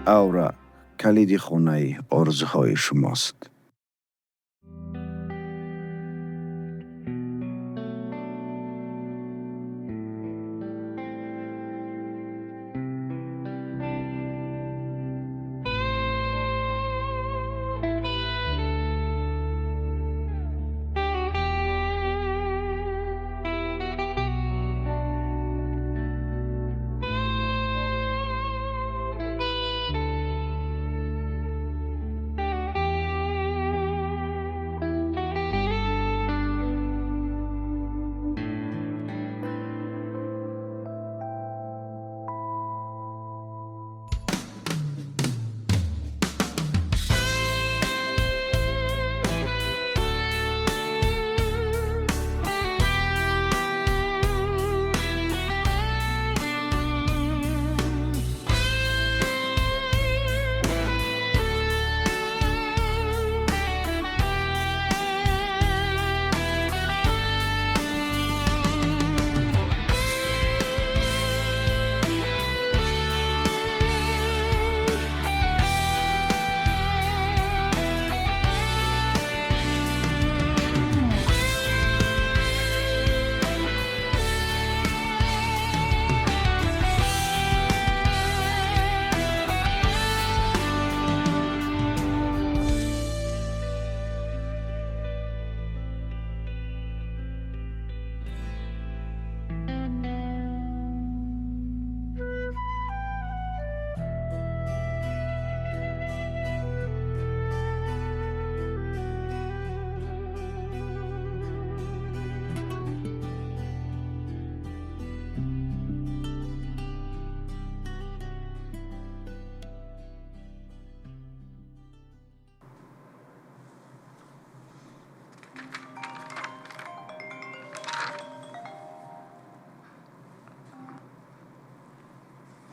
Аура калиди хонаи орзуҳои шумост.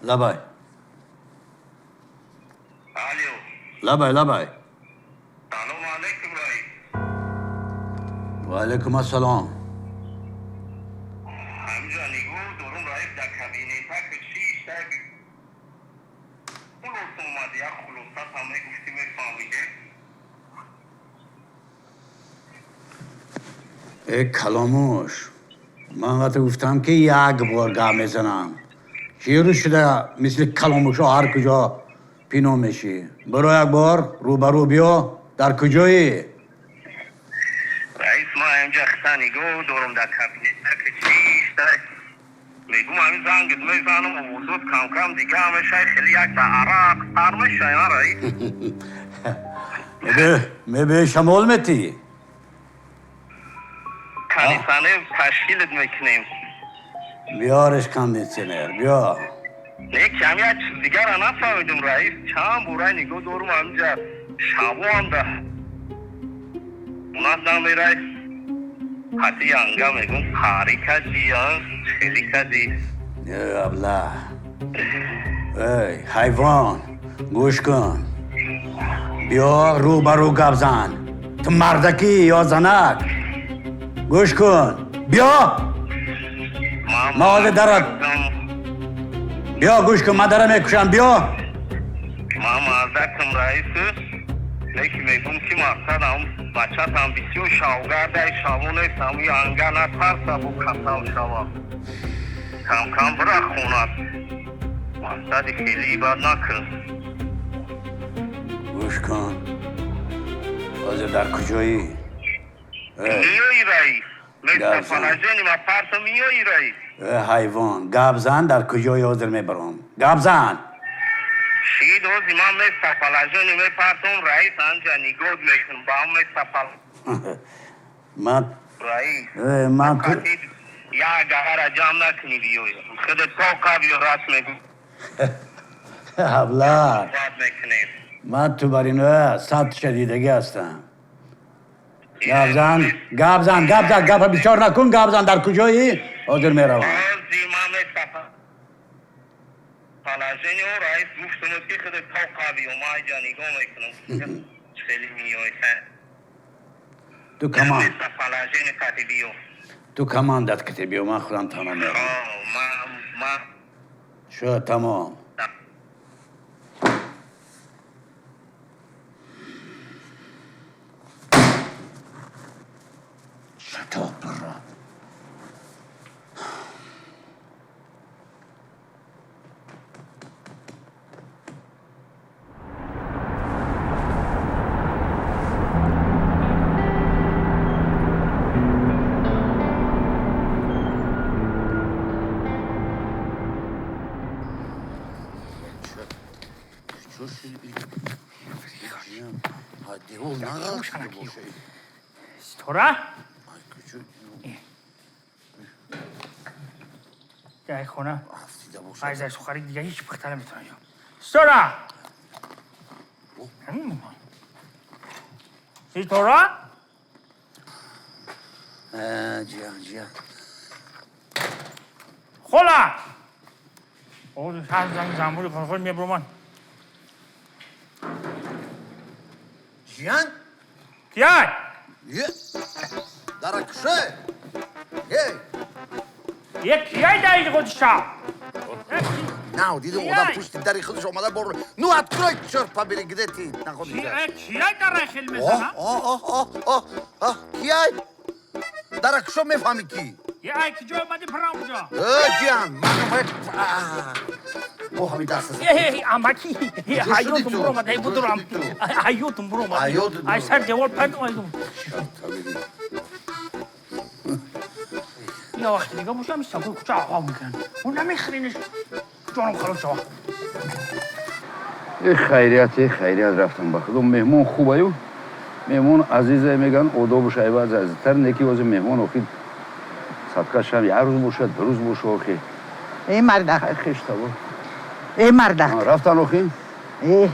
Лабай. Алло. Лабай, лабай. Салом алейкум, раис. Ва алейкум ассалом. Ҳамҷа нигоҳ дорум, раис, дар кабинета ки чӣ иштаг хулос омад, як хулосат ҳам мегуфтӣ, мефаҳмиде. Э, каломуш, ман вақте гуфтам, ки як бор гап мезанам, чӣ рӯз шуда мисли каломушо ҳар куҷо пинон мешӣ? Биро, як бор рӯбарӯ биё, дар куҷоӣ? Раис, ман ҳамҷа хита нигоҳ дорум дар кабинета ки чӣ иштаг мегум, ҳамин зангит мезанам, овозот кам-кам дига мешай, хеле як ба арақ сар мешай, а, раис. Мебе шамол метӣ? Кондитсионер ташкилит мекунем. Биёреш, кондитсионер биё. Не, кам як чиз дигара нафаҳмидум, раис. Чанд бора нигоҳ дорум, ҳамҷа шабоам да унат намерай, ҳати янга мегум, қарӣ кади, хелӣ кади. Э, абла, эй ҳайвон, гӯш кун, биё рӯ ба рӯ гап зан. Ту мардакӣ ё занак? Гӯш кун, биё, ман ҳозир дара, биё, гӯш кун, ман дара мекушам, биё. Ман мардакам, раису, лекин мегум, ки мақсад ҳам бачатам бисёр шавгардай, шаво нест, ҳаму янга натарса, бу касал шава, кам-кам бира хонат, мақсади хеле ибад накун. Гӯш кун, ҳозир дар куҷоӣ? Миёи, раис, местоположение ма парто, миёи, раис. Э, ҳайвон, гап зан, дар куҷои? Ҳозир мебаром, гап зан. Шид, ҳозир ман местоположение мепартом, раис, анҷа нигоҳ мекунам ба ҳам местопол Ман раис. Э, ман ту як гавара ҷамъ накунӣ, биёй, худат тоқа биё, раст мегӯ. Абла. Суҳбат мекунем. Ман ту бар ино сад шадидагӣ ҳастам. Гап зан, гап зан, гап зан, гапа бисёр накун, гап зан, дар куҷоӣ? Ҳозир меравам. Ҳозир ман местоположение, раис, гуфтам, ки худат тоқа биё, ман айҷа нигоҳ мекунам, хеле миёй. Ту команд местоположение қати биё. Ту командат ките биё, ман худам танҳо меравам. Ман Шуд, тамом. Чопра. Ситора? Дар хона аз сухари дига ҳеҷ пухта наметавонам. Ситора! Ситора? Ҷия, ҷия. Хола! Занбури хонхол мебурман. Ҷиян? Кияй? Даракше! Эй! Е, кияй даиди худиша? На, дидам одам пушти дари худаш омада бор. Ну, открой, чёрт побери, где ты находишься? Кияй дара хел мезана? О, о, о, о, кияй? Даракшо мефаҳми ки? Е, ай ки ҷой омади парам ҷо? Э, ҷиян, ман бо ҳамин даст. Е, амаки, ҳаётум буромад, ай будурам. Ҳаётум буромад. Ай сар девор панд омадум. Я вақти дига бошам, сагои кӯча ағо мекунанд. Он намехӯриниш. Ҷоном халос шава. Э, хайрият, э, хайрият рафтам ба худо. Меҳмон хубаю. Меҳмон азизе меган, одобуш айваз азизтар, неки ози меҳмон охи садқашам як рӯз бошад, ду рӯз боша охи. Эй мардак. Хай хештаво. Эй мардак. Рафтан охи? Э,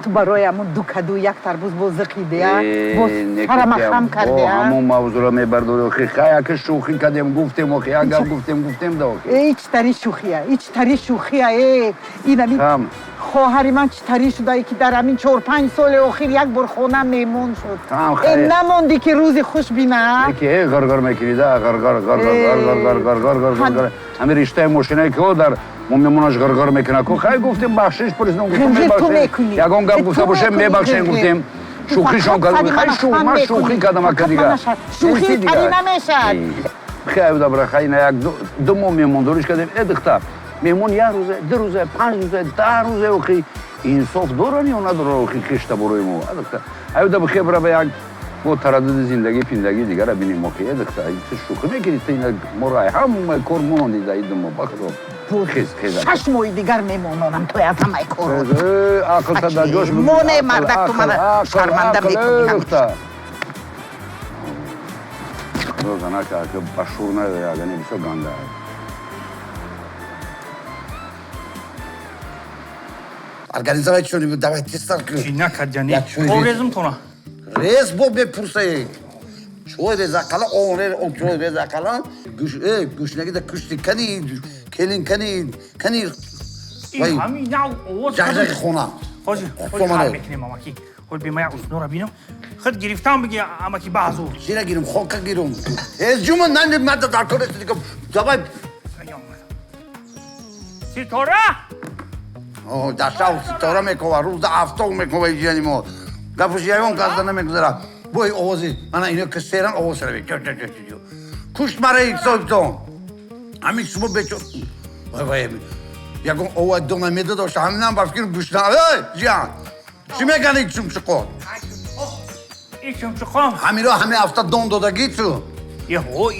ту барои ҳамун ду каду як тарбуз боз зиқидия, боз сарама хам кардия. Ҳамун мавзура мебардори охи. Хай ака шӯхӣ кардем, гуфтем охи, як гап гуфтем, гуфтем да охи. Э, читари шӯхия, и читари шӯхия, э, инами хоҳари ман читари шудае ки дар ҳамин 4-5 соли охир як бор хона меҳмон шуд. Э, намонди ки рӯзи хуш бина. Ки э ғарғар мекунӣ да, ғарғар, ғарғар, ғарғар, ғарғар, ғарғар, ғарғар. Ҳамин риштаи мошинае ки о дар мо мемонаш ғарғар мекунад. Ку хай гуфтем бахшиш пурсидем, гуфтем мебахшем. Ягон гап гуфта бошем мебахшем, гуфтем. Шӯхишон кардем. Хай ман шӯхӣ кардам ака дига. Шӯхӣ тари намешад. Хай добра, хай на як ду моҳ меҳмондориш кардем. Э духта, меҳмон як рӯзе, ду рӯзе, 5 рӯзе, 10 рӯзе охи инсоф доран ё надоран охи хешта борои мо. Э духта, аюда бихе бира ба як бо тараддуди зиндагӣ пиндагӣ дигара бинем охи. Э духта, ту шӯхӣ мекунӣ, ту ина моро ай ҳама кор мононди да иду мо ба худо. Хез, хез. 6 моҳи дигар мемононам то аз ҳамаи корот. Ақлта дар ҷош моне мардак, ту мана шарманда мекунӣ. Духта. Занака, ака ба шур наёя, ага не бисёр ганда. Организовать что-нибудь, давай тестар. Чӣ накардяни? Орезм тона. Рез бо мепурсае. Чой реза қала, он рез, он чой реза қала. Гӯш, э, гӯшнагида кушти кани, келин кани, кани. Ин ҳамин нав овоз. Ҷағ-ҷағи хона. Ҳозир, ҳозир ҳал мекунем амаки. Ҳозир бема як уснора бинам. Худ гирифтам биги амаки баъзур. Чира гирим, хока гирим. Ҳез ҷума нани мада дар кор аст дигам. Давай. Ситора? О, дар шав ситора мекова, рӯзда афтоб мекова иҷияни мо. Гапуш ягон казда намегузара. Бой овози, мана ино ки серан овоз сара. Кушт мара соҳибтон. Ҳамин шумо бечо. Вай вай. Ягон овоз дона медодошта, ҳаминам ба фикр гӯшна. Эй, ҷиян. Чӣ мекани чумчуқон? И чумчуқон. Ҳамиро ҳами афта дон додагӣ ту. Е,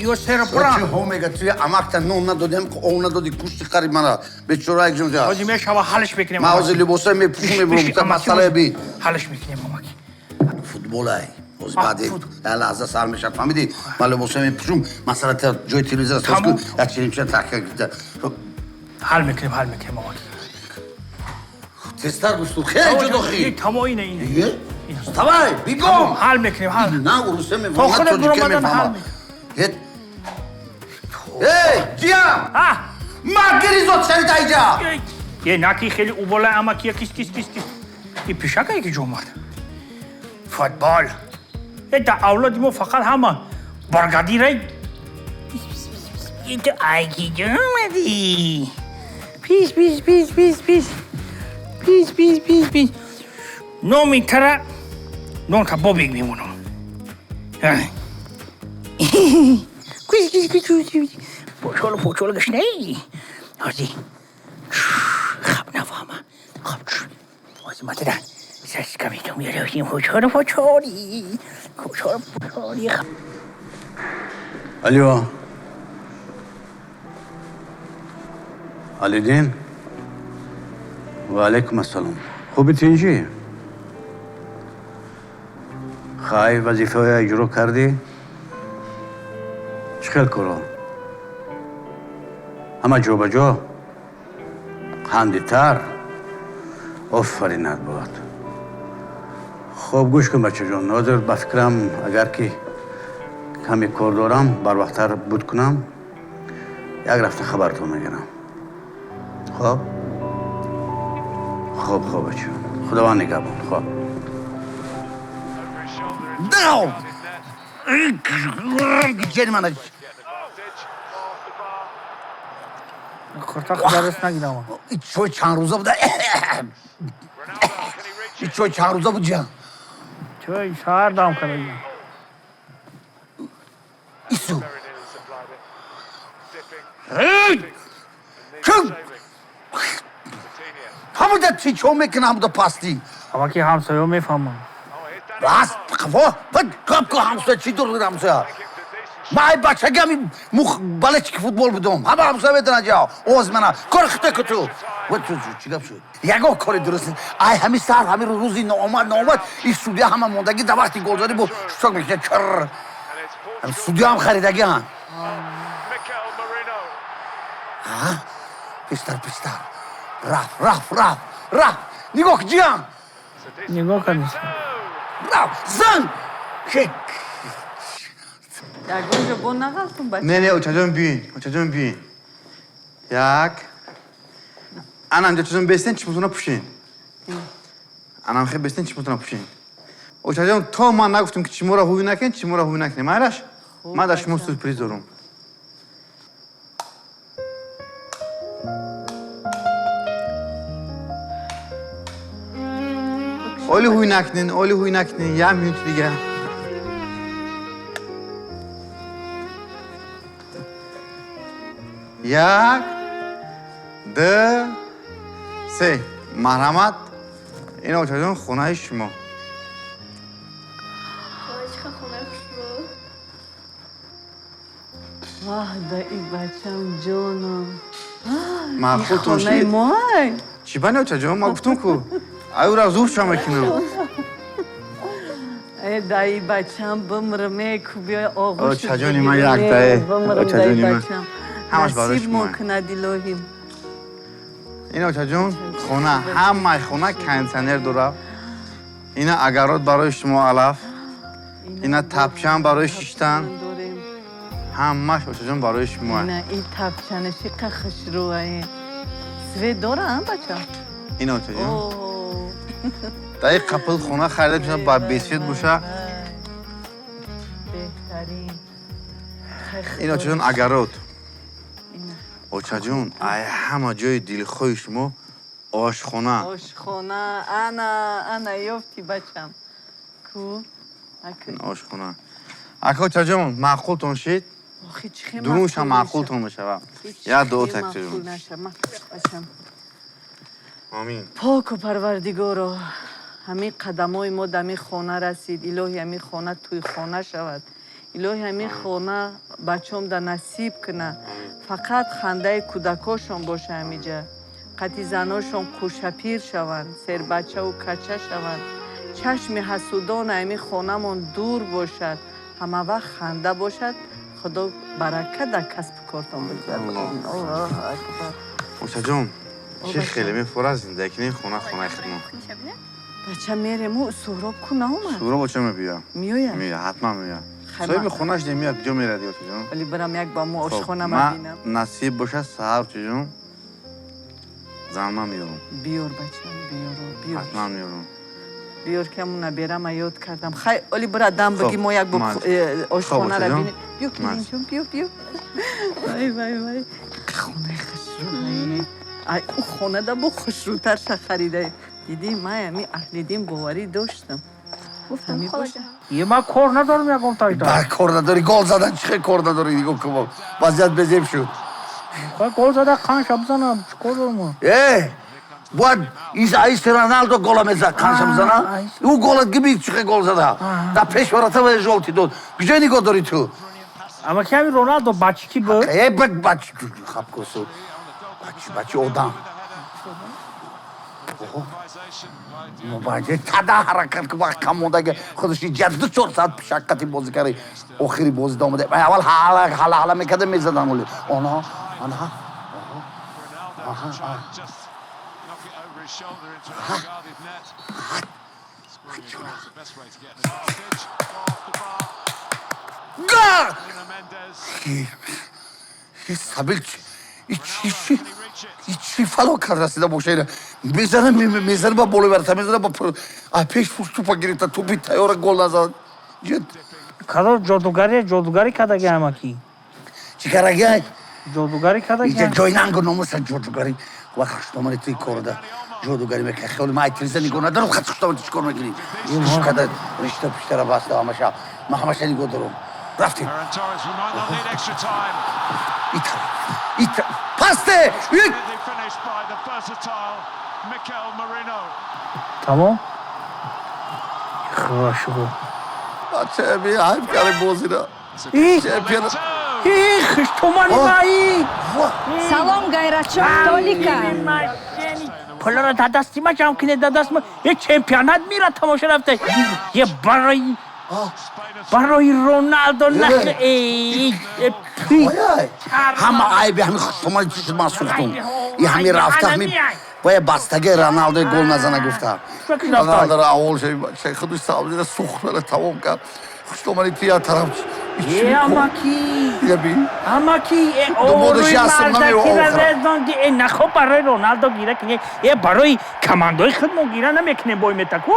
ё сера пурам. Чӣ ҳо мега, ту амакта нон надодем, ов надоди, кушти қариб мана. Бечора як ҷумза. Ҳозир мешава ҳалш мекунем. Ман ҳозир либосҳои мепӯшум мебурам, та масъалае би. Ҳалш мекунем амаки. Футболай. Ҳозир баъди як лаҳза сар мешавад, фаҳмидӣ? Ман либосҳои мепӯшум, масъала та ҷои телевизор соз кун, як чиз таҳқиқ. Ҳал мекунем, ҳал мекунем амаки. Тезтар гушту, хеле ҷудохӣ. Тамо ине, ине. Вставай, бегом! Ҳал мекунем, ҳал. На урусе мефаҳмам, на тоҷике мефаҳмам. Эй, ҷиям! Ма гиризот шарит айҷа! Е, наки хеле убола амаки, кис, кис, кис, кис. И пишака ки ҷо омад. Футбол. Е, да авлоди мо фақат ҳама баргадирай. Ту ай ки ҷо омадӣ? Пис, пис, пис, пис, пис. Пис, пис, пис, пис. Номи тара нон та бобик мемонам. Почолу почолу гашней. Ҳози. Хаб нафаҳма. Хаб. Ҳози матадан. Саска метум ярохим почолу почоли. Почолу почоли. Алло. Алидин. Ва алайкум ассалом. Хуби тинҷӣ? Хай, вазифаҳоя иҷро кардӣ? Чӣ хел коро? Ҳама ҷо ба ҷо? Қандитар? Офаринат бод. Хуб, гӯш кун, бачаҷон, ҳозир ба фикрам, агар ки каме кор дорам, барвақттар буд кунам, як рафта хабартон мегирам. Хоб? Хоб, хоб, бача. Худованд нигаҳбон. Хоб. Дав! Ҷени мана. Куртақ дарс нагидам. Чой чанд рӯза буда? Чой чанд рӯза буд ҷан? Чой саҳар дам кардагиам. Ису. Чун ҳамуда чӣ чо мекунам, ҳамуда пастӣ? Амаки ҳамсоё мефаҳмам. Бас, қафо, гап ку ҳамсоя, чӣ дур ҳамсоя? Ман ай бачагӣ ҳами мух балечки футбол будум. Ҳама ҳамсоя медонад ҷа. Оз мана, кори хита ку ту. Чӣ гап шуд? Ягон кори дуруст нест. Ай ҳами сар, ҳами рӯзи ноомад, ноомад, ин судья ҳама мондагӣ дар вақти голзанӣ бо шток мекунад чир. Судья ҳам харидагӣ ҳам. Пештар, пештар. Рафт, рафт, рафт, рафт. Нигоҳ ҷиям. Нигоҳ кардис. Рафт, зан. Ягон ҷо бо нағалтум бача. Не, не, очаҷон, биёин, очаҷон, биёин. Як. Ана инҷо чизон бестен, чишмотона пӯшен. Анам хе бестен, чишмотона пӯшен. Очаҷон, то ман нагуфтам, ки чиморо ҳувӣ накунед, чиморо ҳувӣ накунед. Майлаш? Ман дар шумо сюрприз дорам. Оли ҳуй накунен, оли ҳуй накунен, як минути дига. Як, ду, се. Марҳамат, ин очаҷон хонаи шумо. Ваҳ, да и бачам ҷоном. Маъқултон Хонаи шид? моай. Чӣ бани, очаҷон, ман гуфтум ку. Ай ӯра зур ша мекунам. Э, даи бачам, бимрам, э, ку биёй оғӯш. Очаҷони ман як дае. Очаҷони ман. Ҳамаш барои Насиб мо шумо. кунад илоҳим. Ин очаҷон хона, ҳамаи хона кондитсионер дорад. Ина агарот барои шумо алаф. Ина тапчан барои шиштан. Дорем. Ҳамаш очаҷон барои шумо. Ина ин тапчанаши қа хушрӯае. Свет дора, бача? Ин очаҷон. О. Дар ин қапил хона харида мешавад, ба бесвет боша. Беҳтарин. Ин очаҷон агарот. Очаҷон, ай ҳама ҷои дилхоҳи шумо ошхона. Ошхона, ана, ана ёфти бачам. Ку? Аку. Ин ошхона. Ака очаҷон, маъқултон шид? Охи чӣ хел Дуруншам маъқул маъқултон мешавад. мешавад? Як дуо Чӣ хел такҷон. маъқул нашавад? Бачам. Амин. Поку парвардигоро, ҳамин қадамҳои мо дар ҳамин хона расид. Илоҳи, ҳамин хона тӯйхона шавад. Илоҳи, ҳамин хона бачом да насиб куна. Фақат хандаи кӯдакошон боша ҳамиҷа. Қати заношон қӯшапир шаванд, сербачаву кача шаванд. Чашми ҳасудона ҳамин хонамон дур бошад. Ҳама вақт ханда бошад. Худо барака дар касбу кортон бигзарад. Аллоҳу акбар. Очаҷон, чӣ бача. хеле мефорад зиндагӣ кунем хона хонаи худмон. Бача, мерему, Суҳроб ку наомад? Суҳроб оча мебиёд. Меояд? Меояд, ҳатман меояд. Хай, Соҳиби хонаш немеяд, куҷо меради, очаҷон? Вале бирам як ба мо Хоб, ошхона ман мабинам. насиб бошад, саҳар очаҷон занма меёрам. Биёр, бачам, биёр, биёр. Ҳатман меёрам. Биёр ки ҳамун наберама ёд кардам. Хай, оли бира дам бигӣ, Хоб, мо як бо ман. ошхонара очаҷон. бинем. Биё, Ман. келинҷон, биё, биё. Вай, вай, вай. Хонаи хушрӯ. Ай, ӯ хонада бо хушрӯтар ша харида. Дидӣ, ман ҳами аҳли дин боварӣ доштам. Гуфтам Ҳами хола боша. ҷон. Е ман кор надорам ягон тажда. Ба кор надорӣ, гол задан чӣ хел кор надорӣ? Нигоҳ кун, вазъият безеб шуд. Гол зада қанша бизанам, чӣ кор дорам? Э, бояд аиси Роналдо гола мезад, қанша бизана? Ӯ гола гиби чӣ хел гол зада? Дар пеш ворота ва жёлтый дод. Куҷо нигоҳ дорӣ ту? Ама ки ҳамин Роналдо бачи ки буд? Э, бачи хапкосу. Бачи, бачи одам. Мубаҷе тада ҳаракат ку вақт кам мондаги худаш ҷа 2-4 соат пишак қати бозӣ карди. Охири бозӣ омада. Аввал ҳала ҳала ҳала мекарда мезадан оли. Она, ана. Аҳа. Гол! Сабил чӣ фало карда боша ина? Мезана, мезана ба болои варата, мезана ба пеш тупа гирифта, тупи тайёра гол назад. Кадо ҷодугари, ҷодугарӣ кардаги ҳамаки. Чӣ кардаги? Ҷодугарӣ кардаги. Иҷа ҷои нангу номуса ҷодугарӣ. Вақт хуштомани туи корда ҷодугарӣ мекард. Хиёли ман ай телевизор нигоҳ надорам, хат хуштомани ту чӣ кор мекунӣ? Када ришта пиштара баста ҳамаша. Ман ҳамаша нигоҳ дорам. Рафтем. Ита, ита, пасте! Тамом? Хорошо. Бача, би ҳайф карди бозира. Чемпион. Хуштомани маи! Салом, гайратчон, Толика. Пуларо дар дасти ма ҷамъ кунед, дар даст ма. Е чемпионат мира тамоша рафта. Е барои Роналдо нах. Ҳама айби ҳами хуштомани чӣ шуд, ман сӯхтум. И ҳами рафта, ҳами бая бастаги Роналдо гол назана гуфта. Роналдоро аввал шави бача худаш сабзира сӯхтара тамом кард. Хуштомани ту як тараф. Е амаки. Амаки, е Думодаш ясм мардакира резонди, е нахо барои Роналдо гира кине, е барои командаи худмон гира намекунем бой метаку.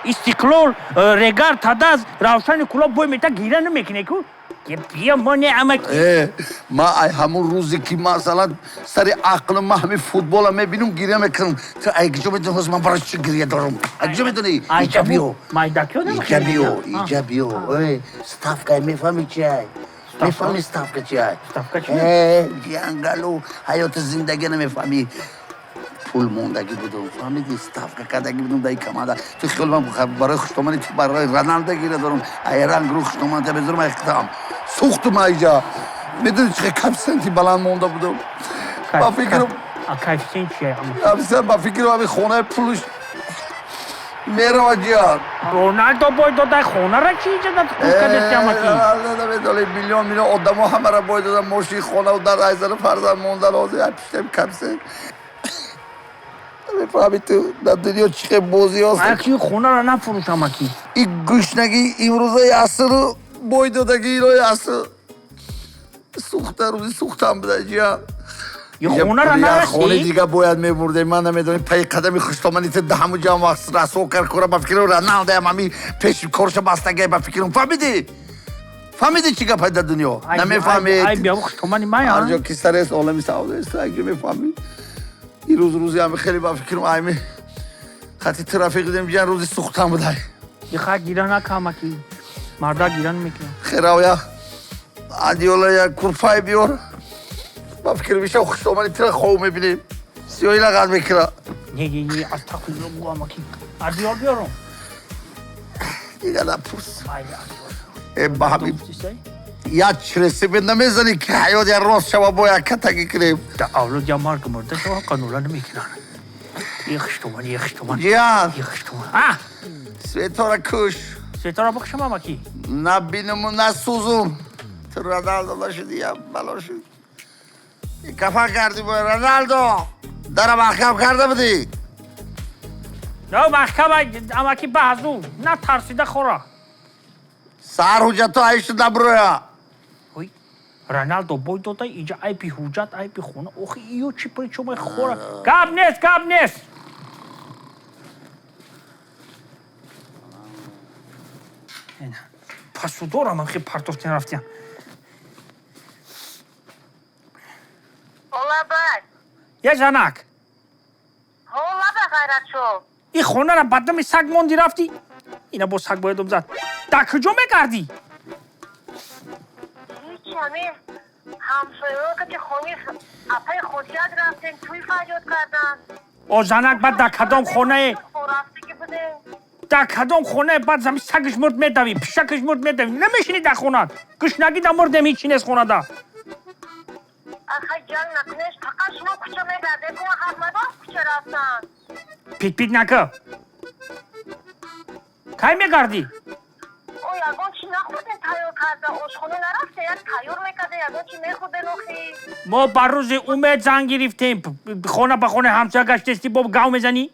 Истиқлол, Регар, Тадаз, Равшани Кулоб бой мета гира намекуне ку. Бия моне амаки. Э, ма ай ҳамун рӯзе ки масалан сари ақлим ма ҳамин футбола мебинам, гиря мекунам. Ту ай куҷо медони ҳозир ман барои чӣ гиря дорам? Ай куҷо медони? Иҷа биё. Майдакиё Иҷа биё, иҷа биё. Э, ставка мефаҳми чи ай? Мефаҳми ставка чи ай? Ставка чи? Э, ҷангалу ҳаёти зиндагӣ намефаҳмӣ. Пул мондагӣ будум, фаҳмидӣ? Ставка кардагӣ будум дар команда. Ту хиёл ман барои хуштомани ту барои Роналдо гира дорам. Ай ранг рӯ хуштомани та безорам, ай хитам. Сӯхтум айҷа. Медонӣ чӣ коэффициенти баланд монда будум? Ба фикрам коэффициент чия? Коэффициент ба фикрам ҳамин хонаи пулш мерава ҷиҳат. Роналдо бой дода хонара чи иҷа дад кадести амаки? Роналдо намедонӣ, миллион миллион одамо ҳамара бой дода, мошин, хонаву дар айзану фарзанд мондан, ҳозир ай пиштем коэффициент. Мефаҳми ту дар дунё чӣ хел бозӣ ҳаст? Аки хонара нафурӯш амаки. И гӯшнагӣ имрӯзаи асру бой додагӣ ирои аср. Сӯхта, рӯзи сӯхтам буда ҷиҳат. Хонара нарасӣ? Хонаи дига бояд мебурдем. Ман намедонем пайи қадами хуштомани ту даҳаму ҷамъ вақт расво кард кора, ба фикрам Роналдоям ҳами пеши корша бастагай, ба фикрам. Фаҳмидӣ? Фаҳмидӣ чӣ гапай дар дунё? Намефаҳмед. Ай биё хуштомани май. Ҳар ҷо ки сарест олами савдоест, ай мефаҳмӣ. Ин рӯз рӯзи ҳами хеле ба фикрам айми хати трафиқ дидем ҷан рӯзи сӯхтан будай. Иха гира накамаки. Марда гира намекунам. Херавя адиёла як курпай биёр. Ба фикр мешав хуштомани тира хов мебинем. Сиёҳи лағат мекунад. Не, не, не, астағфируллоҳ бугу амаки. Адиёл биёрам. Дига напурс. Э ба ҳамин як чиресибе намезанӣ ки ҳаёт як рост шава, бо як катагӣ кунем. Да авлод я марг мурда шава қанула намекунанд. Ехштоман, ехштоман. Ҷиян. Ехштоман. А! Светора куш. Светора бикушам амаки. Набинуму насӯзум. Ту Роналдо нашуди, як бало шуд. Кафан кардӣ бо Роналдо. Дара маҳкам карда будӣ. На маҳкам амаки баҳзу, на тарсида хора. Сар ҳуҷҷатҳо айшу наброя. Роналдо бой дода, иҷа айби ҳуҷҷат, айби хона. Охи иё чӣ причомай хора? Гап нест, гап нест. Пасудорам ам хи партофтен рафтиям. Олабай. Я занак. Олаба ғайратшо. И хонара ба дами саг монди рафтӣ? Ина бо саг боядум зад. Дар куҷо мегардӣ? Ҳеҷ, ҳамин ҳамсояҳо ки хони апаи Хосият рафтем, тӯй фарёд кардан. О, занак, баъд дар кадом хонае? Рафтагӣ будем. Дар кадом хонае баъд зами сагаш мурд медавӣ, пишакаш мурд медавӣ, намешинӣ дар хонат. Гушнагӣ да мурдем, ҳеҷ чи нест хонада. Аха, ҷанг накунеш, фақат шумо кӯча мегардед, ку ман ҳақ надорам кӯча рафтан. Пит пит накӣ. Кай мегардӣ? О, ягон чи нахӯрдем тайёр карда, ошхона нарафте, як тайёр мекарда, ягон чи мехӯрдем охи. Мо ба рӯзи умед занг гирифтем. Хона ба хонаи ҳамсоя гаштести, бо гав мезанӣ?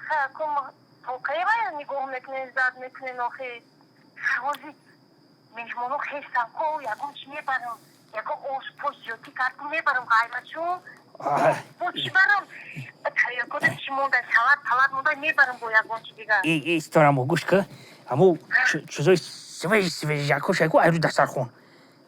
Ха, ку то кай вая нигоҳ мекунем, зад мекунем охи. Ҳози меҳмоно хестан, ку ягон чи мебарам, ягон ош пош зиёдтӣ кард, ку мебарам ғаймачун. Бо чӣ барам? Тайёр карда чи монда, салат палат монда, мебарам бо ягон чи дигар. Э, исторамо, гӯш ка. Ҳамо чизои свежий свежий якоша ку айрӯ дастархон.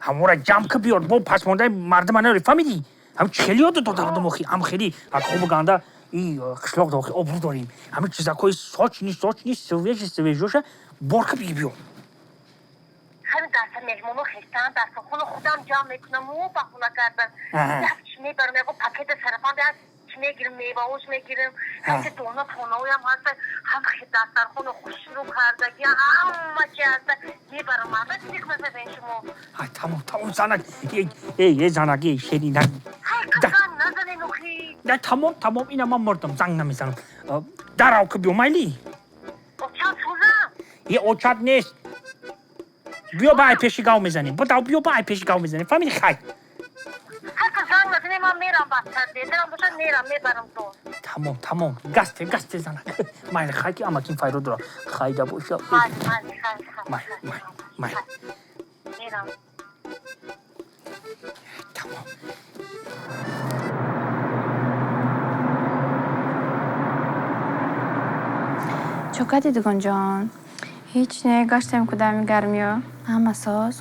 Ҳамора ҷамъ ка биёр, бо пасмондаи мардума наёри, фаҳмидӣ? Ҳам хеле ёд дода будам охи, ҳам хеле ак хубу ганда и қишлоқ да охи обрӯ дорем. Ҳамин чизакҳои сочный сочный свежий свежий оша бор ка биги биёр. Ҳамин даста меҳмоно хестан, дастархоно худам ҷамъ мекунаму баҳона кардан. Як чи мебарам, ягон пакета сарафан, як чи мегирам, меваош мегирам, ҳамин дона понаоям ҳаста, ҳам дастархоно хушрӯ кардаги, ҳама чи ҳаста, мебарам. Ама зиқ назавен шумо. Ай, тамом, тамом, занак. Эй, эй, эй, занак, эй, шери, на. Занг назанен охи. На, тамом, тамом, ина ман мурдам, занг намезанам. Дарав ка биё, майли? Очат сӯзам. Е, очат нест. Биё ба ай пеши гав мезанем. Бодав, биё ба ай пеши гав мезанем. Фаҳмидӣ, хай? Ҳатто занг назанем, ман мерам бадтар. Дерам бошад, мерам, мебарам то. Тамом, тамом. Гасте, гасте, занак. Майли, хай ки амакин файро дора. Хайда боша. Майли, майли, хай, хай. Майли, майли, майли. Мерам. Тамом. Чо кардӣ, дугонҷон? Ҳеҷ не, гаштем кудами гармиё. Ҳама соз?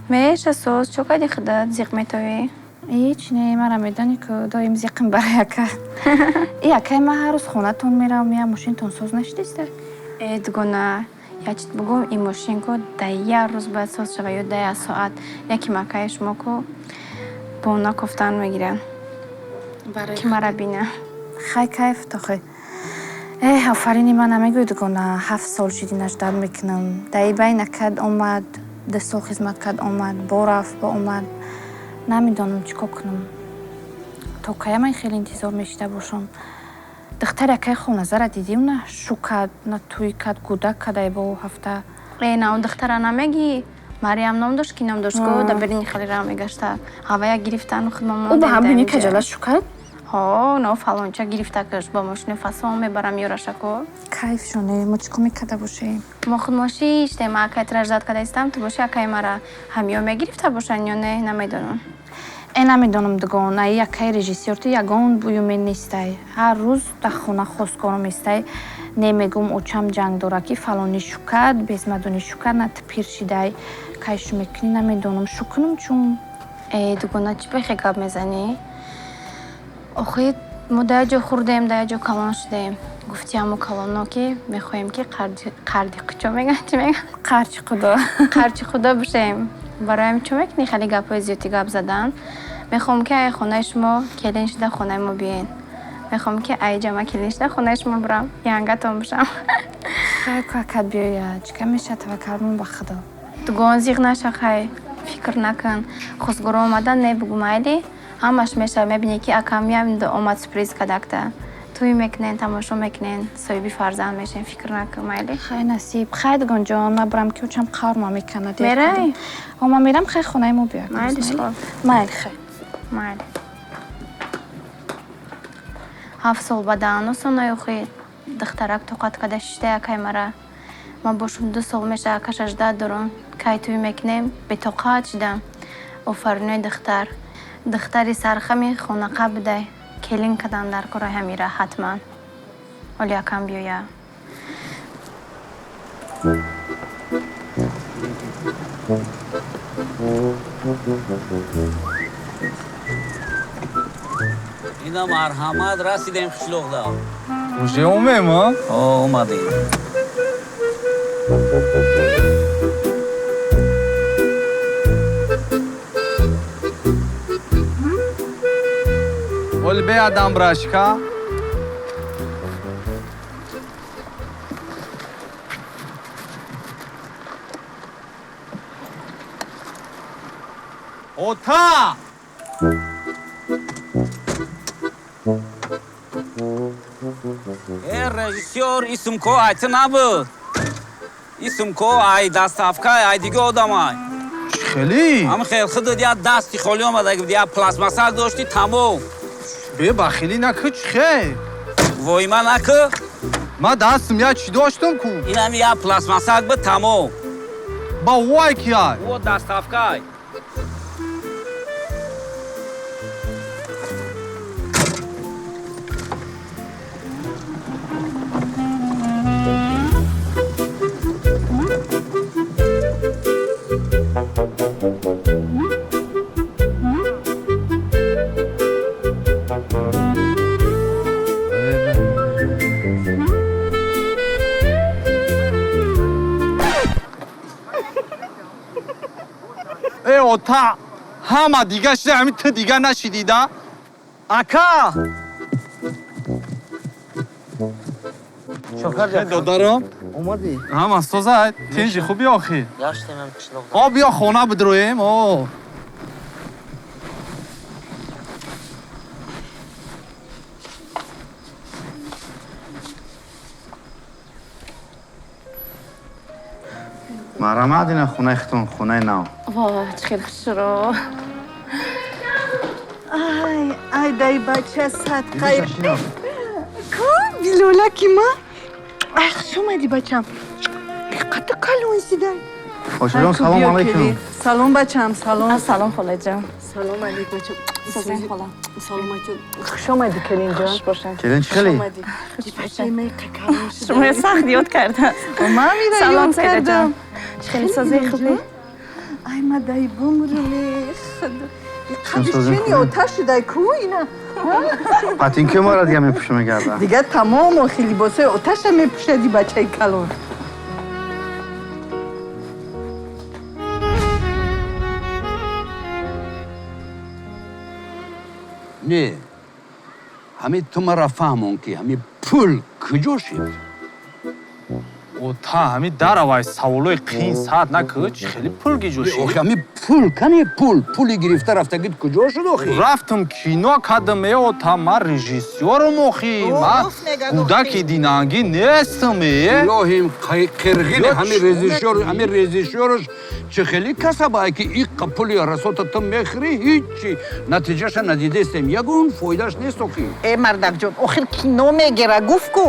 Меша соз, чо кардӣ худат, зиқ метовӣ? Ҳеҷ не, мара медонӣ ку доим зиқм барои ака. И акай, ман ҳар рӯз хонатон меравам, я мошинтон соз нашидиста? Э, дугона, як чиз бугум, ин мошин ку да як рӯз бояд соз шава ё да як соат. Яки макаи шумо ку бона кофтан мегиранд. Ки мара бина. Хай, кайф тохи. Эҳ, офарини ман намегӯй, дугона, 7 сол шиди наждат мекунам. Даи байна кад омад, 2 сол хизмат кард омад, бо рафт, бо омад. Намедонам чӣ кор кунам. То кая ман хеле интизор мешида бошам? Духтари акаи Хоназара дидӣ, на шу кард, на тӯй кард, гудак кардай бо ҳафта. Э, на он духтара намегӣ? Мариям ном дошт, ки ном дошт ку, да берини хеле ра мегашта. Ҳавая гирифтану худ мо Ӯ ба ҳамини каҷала шу кард? Ҳо, но фалонча гирифта каш, бо мошини фасон мебарам ёрашако. Кайф шоне, мо чӣ кор мекарда бошем? Мо худ мо шиштем, акай тра ждать карда истам, ту боши акай мара ҳамё мегирифта бошанд ё не, намедонам. Э, намедонам, дугон, ай акай режиссёр ту ягон буюме нестай. Ҳар рӯз дар хона хостгором естай. Не мегум, очам ҷанг дора ки фалонӣ шу кард, безмадонӣ шу кард, на ту пир шидай. Кай шу мекунӣ, намедонам. Шу кунам чун? Э, дугона, чӣ бехе гап мезанӣ? Охи, мо да як ҷо хурдем, да як ҷо калон шудем. Гуфти ҳамо калоно ки мехоҳем ки қарди қучо меган, чӣ меган? Қарчи худо. Қарчи худо бошем. Бароям чӣ мекунӣ хеле гапҳои зиёдӣ гап задан? Мехоҳам ки ай хонаи шумо келин шуда хонаи мо биёен. Мехоҳам ки ай ҷама келин шуда хонаи шумо бирам, янгатон бошам. Хай, ку акат биёяд, чӣ кам мешавад, таваккалмон ба худо. Дугон, зиқ наша, хай, фикр накун. Хостгоро омадан не бугу, майли? Ҳамаш мешава, мебинӣ ки акамиям омад сюрприз кардакта. Тӯй мекунен, тамошо мекунен, соҳиби фарзанд мешен, фикр накун, майли? Хай, насиб. Хай, дугонҷон, ман бурам ки очам қаврма мекунад. Мерай? Ҳо, ман мерам, хай, хонаи мо биё. Майли, хоб. Майли, хай. Майли. 7 сол ба даъно охи духтарак тоқат карда шишта акай мара. Ман бошум 2 сол меша акаша ждать дорам. Кай тӯй мекунем, бетоқат шудам. Офаринои духтар. Духтари сархами хонақа будай. Келин кадан дар кораи ҳамира ҳатман. Оли акам биёя. Ина марҳамат, расидем қишлоқда. Уже омем, а? О, омадем. Оли беадам брашка. Ота! Э, режиссёр, и сумко ай ту набуд. И сумко ай доставка, ай дига одамай. Хеле? Ам хел худат я дасти холӣ омада, я пластмассак дошти, тамом. Бе бахилӣ накӯ, чӣ хел? Войма накӯ? Ма дастам я чӣ доштам ку? Инам я пластмассак буд, тамом. Ба вай ки ай? О, доставка ай. Э, ота, ҳама дига шида, ҳами ту дига нашидида? Ака! Додарам? Омадӣ? Ҳама соза, тинҷи хуб биё охир. Гаштем қишлоқ. О, биё хона бидроем, о. Марҳамат, ина хонаи худтон, хонаи нав. Во, чӣ хел хушро. Ай, ай, дай бача садқаи. Ку, Билолаки ма? Ай, хуш омадӣ, бачам. Қадда калон сидай. Ошаҷон, салом алайкум. Салом, бачам, салом. Салом, холаҷон. Салом алейк, бачам. Созен, хола. Салом, бачам. Хуш омадӣ, келинҷон. Хуш бошед. Келин, чӣ хеле? Шуморо сахт ёд кардам. Ман ира Салом, ёд кардам. Саидаҷон. Чӣ хеле созаи хубе? Ай, ма дай бумрам, худо. Чун созем Қадиш чени хубе? оташ шудай ку ина? Патинки мара дига мепӯшам мегардам. Дига тамом охи либосои оташа мепӯшади бачаи калон. Не, ҳами ту мара фаҳмон, ки ҳами пул куҷо шид? Ота, ҳами даравай саволои қиин саат накӯ, чӣ хеле пул гиҷо шид? Охи, ҳами пул кане, пул, пули гирифта рафтагит куҷо шуд охи? Рафтам кино кардам, э, ота, ман режиссёрам охи, ман кӯдаки динангӣ нестам, э. Илоҳим, қирғини ҳами режиссёр, ҳами режиссёрш чӣ хеле касабае, ки иққа пули расота ту мехӯрӣ, ҳичи натиҷаша надидестем, ягон фоидааш нест охи. Э, мардакҷон, охир кино мегира, гуфт ку.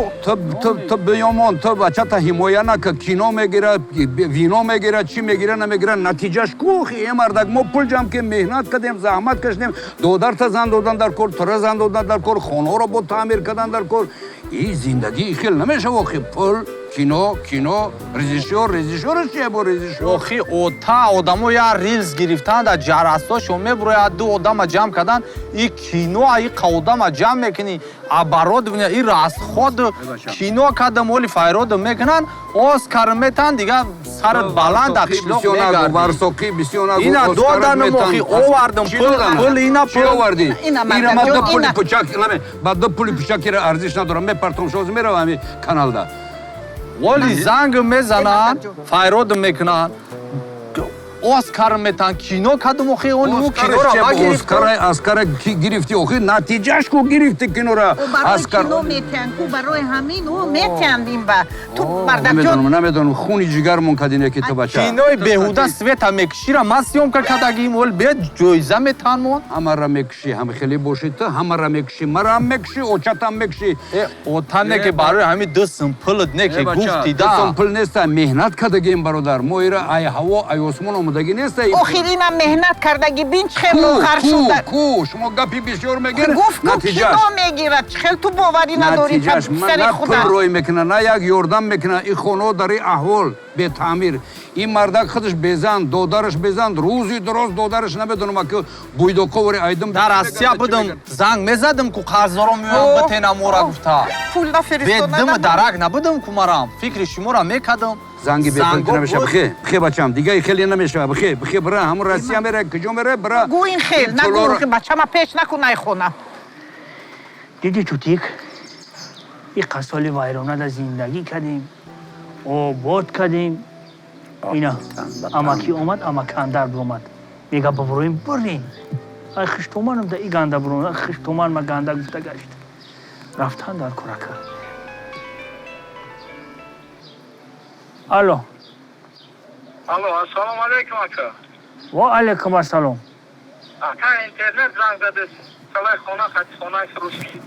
Ту биёмон, ту бачата ҳимоя нака, кино мегира, вино мегира, чӣ мегира, намегира, натиҷаш ку охи? Э, мардак, мо пул ҷамъ кем, меҳнат кардем, заҳмат кашидем, додарта зан додан дар кор, тура зан додан дар кор, хонаҳоро бо таъмир кардан дар кор. И зиндагӣ хел намешава охи. Пул, кино, кино, режиссёр, режиссёраш чия бо режиссёр? Охи, ота, одамо я рилс гирифтан дар ҷарастошон мебурояд, ду одама ҷамъ кардан, и кино, и одама ҷамъ мекунӣ, оборудование, и расход, кино кардам, оли файрод мекунанд, Оскар метан, дига сарат баланд дар қишлоқ мегардӣ. Варсоқӣ бисёр нагу. Ина доданам охи, овардам пул, пул ина Чӣ пул. овардӣ? Ина, Ира ма ду мардакҷон, пули ина. пучак, наме, ба ду пули пучакира арзиш надорам, мепартом, шоз меравам ҳами каналда. Оли занг мезананд, файрод мекунанд, Оскар метан, кино кардам охи, он ӯ киноро ма гирифтам. Оскара, Оскара ки гирифтӣ охи, натиҷаш ку гирифтӣ кинора? Ӯ барои Оскар кино метиҳанд ку, барои ҳамин ӯ метиҳанд ин ба. Ту, мардакҷон, Намедонам, намедонам, хуни ҷигармон кадине ки ту бача. Кинои беҳуда света мекушира, ман съёмка кардагим, оли бе ҷоиза метанмон. Ҳамаро мекушӣ, ҳам хеле бошӣ ту, ҳамаро мекушӣ, марам мекушӣ, очатам мекушӣ. Э, ота, не ки барои ҳамин ду сум пулат не ки Э, бача, гуфтида. ду сум пул неста, меҳнат кардагем, бародар. Мо ира ай ҳаво, ай осмон омадагӣ нест. Охир инам меҳнат кардагӣ, бин чӣ хел лоғар шуда. Ку шумо гапи бисёр мегиред, гуфт ку натиҷааш кино мегирад, чӣ хел ту боварӣ надорӣ натиҷааш писари на пул худа. рой мекунад, на як ёрдам мекунад. Ин хонаҳо дар ин аҳвол бетаъмир. Ин мардак худаш безан, додараш безан, рӯзи дуроз додараш намедонам ки буйдоқовари айдим. Дар Россия будам, занг мезадам ку қарздоро меоям битена мора гуфта. Пул нафиристода. Бедим дарак набудам ку марам. Фикри шуморо мекардам. Занги бепул Зангоб намешава. буд. Бихе, бихе бачам, дига хеле намешава. Бихе, бихе бира, ҳамун Россия мера, куҷо мера, бира. Гӯ ин хел, нагӯ, бачама пеш накун ай хона. Диди чутик, ин қасоли вайрона дар зиндагӣ кардем, обод кардем. Ина амакӣ омад, амакандар биомад, мега бабуроем бурем. Ай хиштоманам да и ганда бурон, хиштоман ма ганда гуфта гашт. Рафтан дар корака. Алло. Алло, ассалому алайкум, ака. Ва алайкум ассалом. Ака, интернет занг заде, салай хона, хати хонаи фурӯшӣ.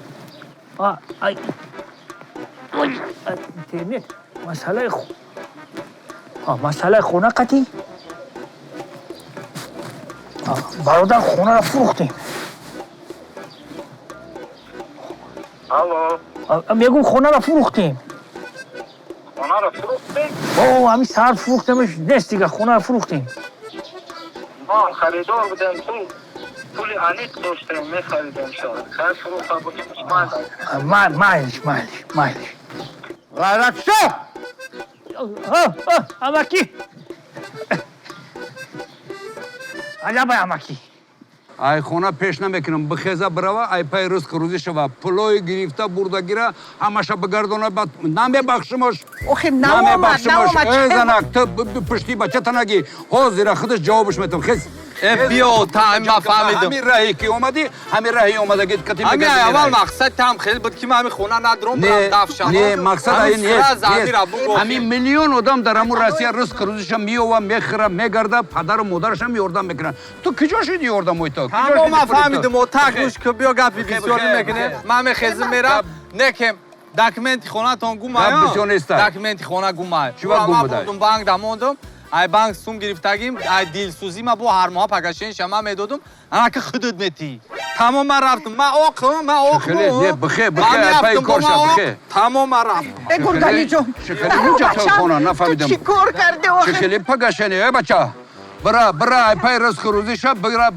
А, ай. Ой, интернет. Масъалаи масъалаи хона қатӣ? Бародар, хонаро фурӯхтем. Алло. Мегӯм, хонаро фурӯхтем. Хонаро фурӯхтем? О, ҳамин саҳар фурӯхтемш, нест дига, хонаро фурӯхтем. Мо харидор будем, пул пули аниқ доштем, мехаридем шояд. Хайр, фурӯхта будем, майлаш. Майлиш, майлиш, майлиш. Ғайратшо! Амакӣ! Аҷабай, амакӣ. Ай хона пеш намекунам, бихеза бирава, ай пай ризқи рӯзӣ шава. Пулои гирифта бурдагира ҳамаша бигардона, баъд намебахшимош. Охир наомад, наомад. Э, занак, ту пушти бачата нагӣ. Ҳозира худаш ҷавобаш метам. Хез. Э, биё, та ма фаҳмидам. Ҳамин раҳе ки омадӣ, ҳамин раҳи омадагӣ кати Ҳамин аввал мақсад там хел буд ки ман ҳамин хона надром Не, барам дафшам. не, мақсад ин нест. Нест. Ҳамин миллион одам дар ҳамун Россия ризқи рӯзиша меова, мехӯра, мегарда, падару модарашам ёрдам мекунанд. Ту куҷо шуди ёрдамои ту? Тамом, ман фаҳмидам, отак гӯш ки биё гапи бисёр намекунем. Ман мехезим мерам, некем документи хонатон гумай. Гап бисёр нестай. Документи хона гумай. Чӣ вақт гум Ман будай? бурдум банк да мондум. Ай банк сум гирифтагим, ай дилсӯзӣ ма бо ҳар моҳ пагашенша ман медодум, анаки худут метӣ. Тамом, ман рафтум. Ман оқим, ман оқим. Хеле, не, бихе, бихе, ай пай кор ша, бихе. Тамом, ман рафтум. Э, Гургалиҷон. Чӣ хеле ҳуҷҷатҳои хона, нафаҳмидам. Ту чӣ кор кардӣ Чӣ охир? хеле пагашени, э бача? Бира, бира, ай пай ризқи рӯзиша, бира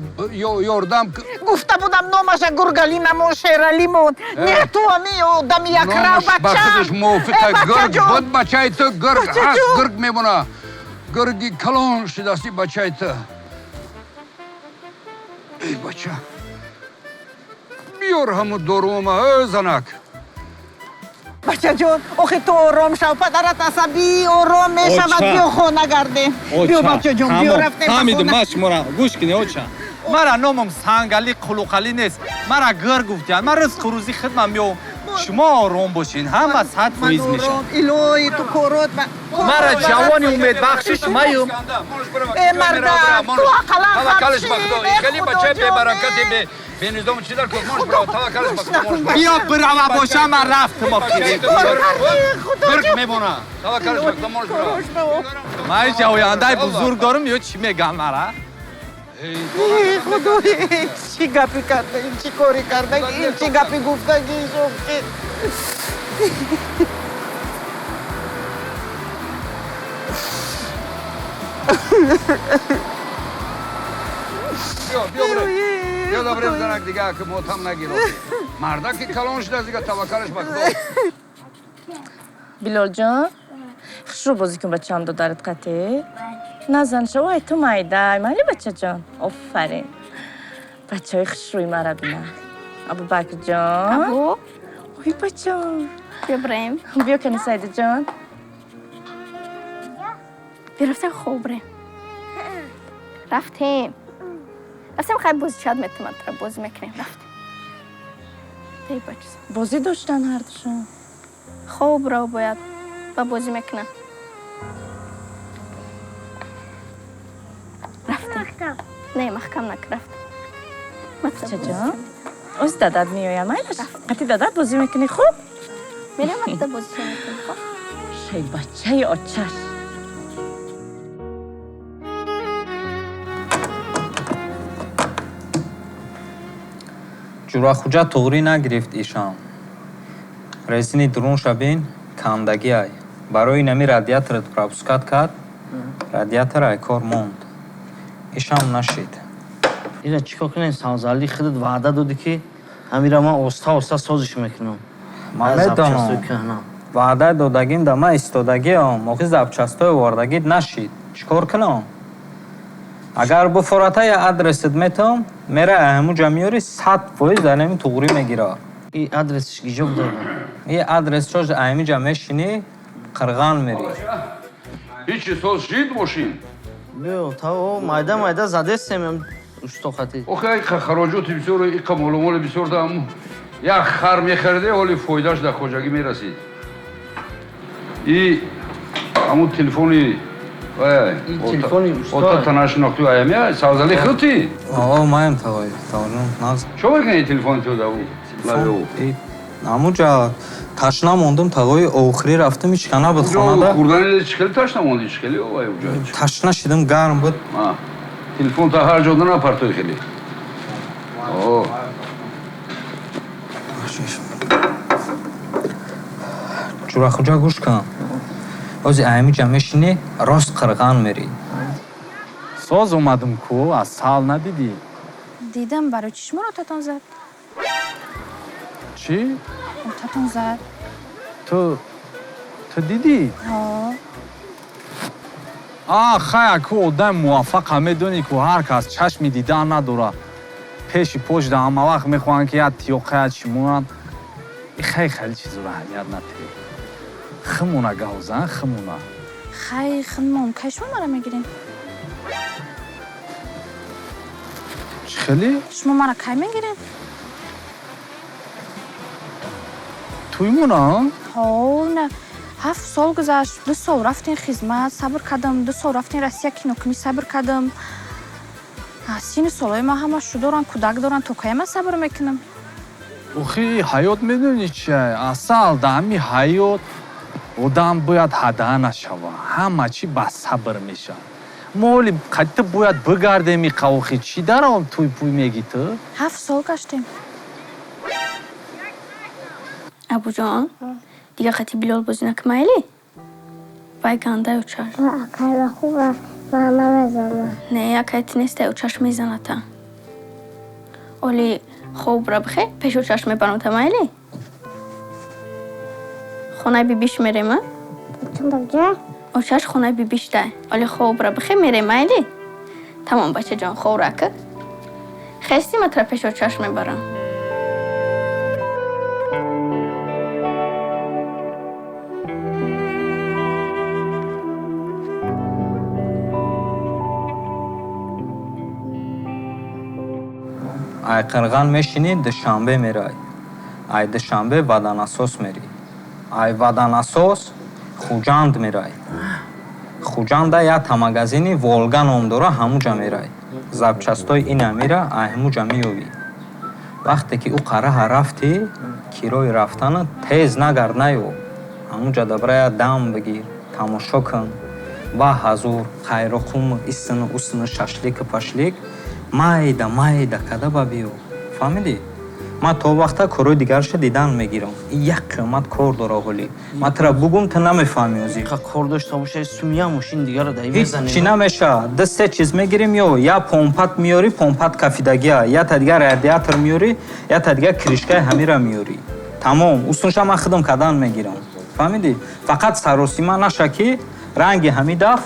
ёрдам. Гуфта будам номаша Гургали намон, Шерали мон. Не, ту ами одами якрав Номаш ба худаш бачам. мувофиқа Э, гург бачаҷон. буд бачаи ту, гург ҳаст, Бачаҷон. гург мемона. Гурги калон шудасти бачаи ту. Эй бача. Биёр ҳамун доруома, э занак. Бачаҷон, охи ту ором шав, падарат асабӣ ором мешавад, Оча. биё хона гардем. Биё бачаҷон, биё рафтем ба Фаҳмидум, хона. ман шуморо гӯш кунед, оча. Мара номам Сангали Қулуқалӣ нест. Мара гир гуфтиянд. Ман ризқу рӯзӣ хидмат меовам. Шумо ором бошед, ҳама 100% мешавад. Ором, илоҳи ту корот Мара ҷавони умедбахши шумоюм. Э, мардак, ту ақаллан Таваккалаш ба Худо. хабши, Хеле бачаи бебаракати бенизом чӣ дар кор? Мош бирава, таваккалаш ба Худо. Мош бирава. Биё бирава боша, ман рафтам охир. Гург мемона. Таваккалаш ба Худо, мош бирава. Ман ҳеҷ ояндаи бузург дорам ё чӣ мегам мара? Э, Худои, чӣ гапи карда, ин чӣ кори карда, ин чӣ гапи гуфтагӣ шохи. Биё, биё бирем. Биё да бирем, занак, дига ки мотам нагир. Мардаки калон шудааст дига, таваккалаш ба Худо. Билолҷон, хушрӯ бозӣ кун бачаам, додарат қатӣ. Назан шо, ай ту майдай, майли бачаҷон. Офарин. Бачаҳои хушрӯи мара бина. Абубакрҷон. Абу. Ой, бачаам. Биё бирем. Биё кани, Сайдаҷон. Биё рафтем хоб бирем. Рафтем. Рафтем, хай бозичат метавонад, тара бозӣ мекунем. Рафтем. Эй бача. Бозӣ доштан ҳардушон. Хоб ро бояд ба бозӣ мекунам. Рафтем. Не, маҳкам накун, рафтем. Бачаҷон, оз дадат меоям, майлаш? Қатӣ дадат бозӣ мекунӣ, хуб? Мерем, вақта бозӣ мекунем, хоб? Шай бачаи очаш. Ҷурахуҷа туғрӣ нагирифт ишам. Резини дурунша бин, кандагиай. Барои инами радиаторат пропускать кард, радиатор ай кор монд. Ишам нашид. Ина чӣ кор кунем, Савзалӣ? Худат ваъда додӣ, ки ҳамира ман оста оста созиш мекунам. Ман медонам. Ваъда додагим да ман истодагиам. Охи запчастои овардагит нашид. Чӣ кор кунам? Агар буфората я адресат метам, мера ҳамуҷа миёри, 100% дар ҳамин туғрӣ мегира. И адресш гиҷо буда? И адресшош ҳамиҷа мешинӣ, Қирған мери. Ҳичи соз шид мошин? Биё, тао майда майда задестем устохати. Охи иқа хароҷоти бисёр, иқа молумоли бисёр дам. Як хар мехариде, ҳоли фоидаш дар хоҷагӣ мерасид. И ҳамун телефони телефони ота танашинохту аями Савзали худти? О, маем тавай, таваҷҷӯҳ наз. Чо мекунӣ телефони ту да лаби ӯ? Ҳамуҷа ташна мондум, тағои охирӣ рафтум, ҳеч ка набуд хонада. Хурдани чӣ хеле ташна монди, чӣ хеле овай уҷа? Ташна шидим, гарм буд. Телефон та ҳар ҷода напартой хеле. О. Ҷурахуҷа, гӯш кун. Ози ҳамиҷа мешинӣ, рост Қирған мерӣ. Соз омадам ку, асал надидӣ? Дидам, барои чӣ шуморо отатон зад? Чӣ? Отатон зад. Ту дидӣ? Ҳо. А хая ку одами муваффақа медонӣ ку, ҳар кас чашми дидан надора. Пеши почда ҳама вақт мехоҳанд, ки я тиёқая чӣ монанд. И хай хеле чизоро аҳамият натиҳ. Химона гавзан, химона. Хай, хинмон, кай шумо мара мегирен? Чӣ хеле? Шумо мара кай мегирен? Туймона? Ҳо, на 7 сол гузашт, 2 сол рафтин хизмат, сабр кардам, 2 сол рафтин Россия кинокунӣ, сабр кардам. Сину солҳои ман ҳама шу доран, кӯдак доран, то кай ман сабр мекунам? Охи ҳаёт медонӣ чи? Асал да ҳами ҳаёт одам бояд ҳада нашава, ҳама чӣ ба сабр мешавад. Мо ҳоли қадди бояд бигардем иқа, охи чӣ даром туй пуй мегӣ ту? 7 сол гаштем. Абуҷон, дигар қати Билол бозӣ накун, майли? Вай гандай очаш. Акайма хуба, ман намезанам. Не, акай ти нестай, очаш мезаната. Оли хоб бихе, пеш очаш мебарамта, майли? Хонаи бибиш мерема. Очаш хонаи бибиштай. Оли хобра бихе, мерем, майли? Тамом, бачаҷон, хобра ка хести, ма тра пеш очаш мебарам. Ай Қирған мешинӣ, Душанбе мерай. Ай Душанбе Ваданасос мерӣ. Ай Ваданасос Хуҷанд мерай. Хуҷанда якта магазини Волга ном дора, ҳамуҷа мерай. Запчастои ина мера ай ҳамуҷа меёвӣ. Вақте ки ӯ қараҳа рафтӣ, кирои рафтана тез нагард, наё. Ҳамуҷа дабрая дам бигир, тамошо кун. Ба ҳазур хайроқум, исину усину, шашлику пашлик, майда майда када ба биё. Фаҳмидӣ? Ман то вақта корҳои дигарша дидан мегирам. И як қиёмат кор дора ҳолӣ. Ман тра бугум, ту намефаҳмӣ озӣ. Кор дошта боша, сумия мошин дигара дай Ҳеч мезанем. чӣ намеша. Ду се чиз мегирим ё я помпат меёрӣ, помпат кафидагия, я та дигар радиатор меёрӣ, я та дигар крышкаи ҳамира меёрӣ. Тамом, усунша ман худам кадан мегирам. Фаҳмидӣ? Фақат саросима наша, ки ранги ҳами даф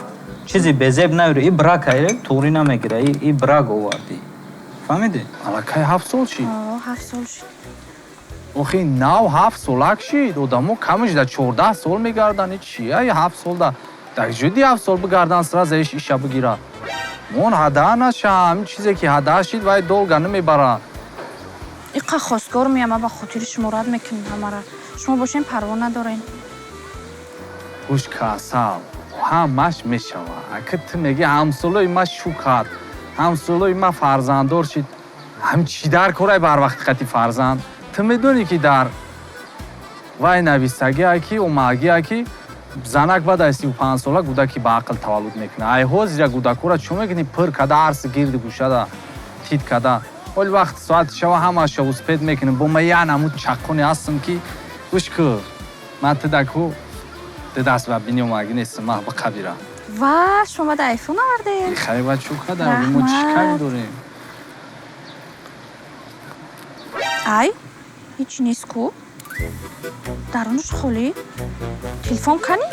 чизи безеб наёрӣ. И брак айре туғрӣ намегира, и брак овардӣ. Фаҳмидӣ? Аллакай 7 сол шид? Ҳо, 7 сол шуд. Охи нав 7 солак шид, одамо камаш да 14 сол мегарданд. Чи ай 7 сол да дар ҷуди 7 сол бигардан, сразу иш иша бигира. Мон ҳада наша, ҳамин чизе ки ҳада шид, вай долго намебара. Иқа хостгор меям, ба хотири шумо рад мекунем ҳамара. Шумо бошем, парво надорен. Гӯш ка, асал, ҳамаш мешава. Ака ту меги ҳамсолои ма шу кард, ҳамсолои ма фарзанддор шид, ҳам чӣ дар корай барвақти қати фарзанд? Ту медонӣ, ки дар вай нависагия, ки омагия, ки занак баъд аз 35 сола кӯдаки ба ақл таваллуд мекунад. Ай ҳозира кӯдакҳоро чӯ мекунӣ, пир када, арси гирди гӯшада тит када. Ҳоли вақт соати шава ҳамаша успеть мекунем. Бо ма я намуд чаққоне ҳастам ки гӯш ку, ман тидаку ди даст ба бини омаги нестам, ман биқабира. Ва шумо да айфон овардем. Хай ба чӯ кадам, мо чӣ ками дорем? Ай, ҳеҷ нест ку. Дарунаш холӣ. Телефон кани?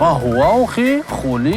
Ба ҳува охи, холӣ.